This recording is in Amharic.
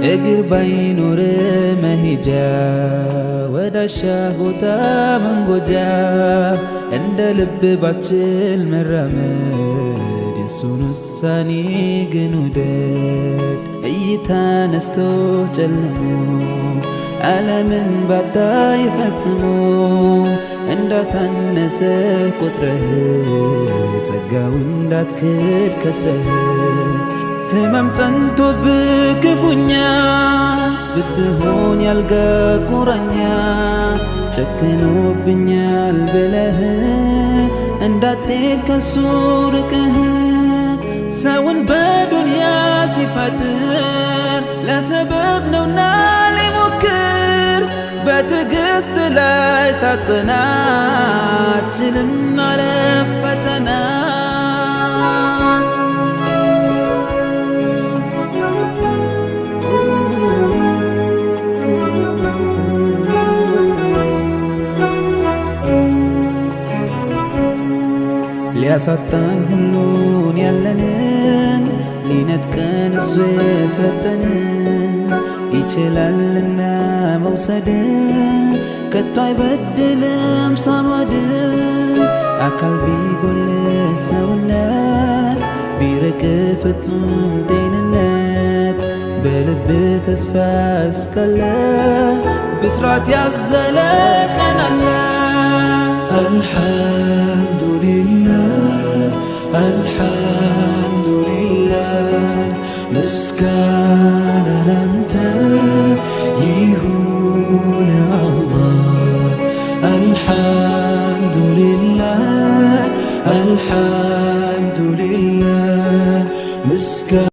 እግር ባይኖር መሄጃ ወዳሻ ቦታ መንጎጃ፣ እንደ ልብ ባችል መራመድ የሱን ውሳኔ ግን ውደድ። እይታ ነስቶ ጨልሞ ዓለምን ባታይ ፈጽሞ፣ እንዳሳነሰ ቆጥረህ ጸጋውን እንዳትክድ ከስረህ፣ ህመም ጸንቶብህ ክፉኛ ብትሆን ያልጋ ቁራኛ፣ ጨክኖብኛል ብለህ እንዳትሄድ ከሱ ርቀህ። ሰውን በዱንያ ሲፈጥር ለሰበብ ነውና ሊሞክር፣ በትዕግስት ላይ ሳጽና አችልም ማለፍ ፈተና። ሊያሳጣን ሁሉን ያለንን፣ ሊነጥቀን እሱ የሰጠንን ይችላልና መውሰድ፣ ከቶ አይበድልም ሳማድ። አካል ቢጎል ሰውነት ቢርቅ ፍጹም ጤንነት፣ በልብ ተስፋ እስካለ ብስራት ያዘለ ቀን አለ። الحمد لله الحمد لله ምስጋና ላንተ ይሁን አላህ። الحمد لله الحمد لله ምስጋና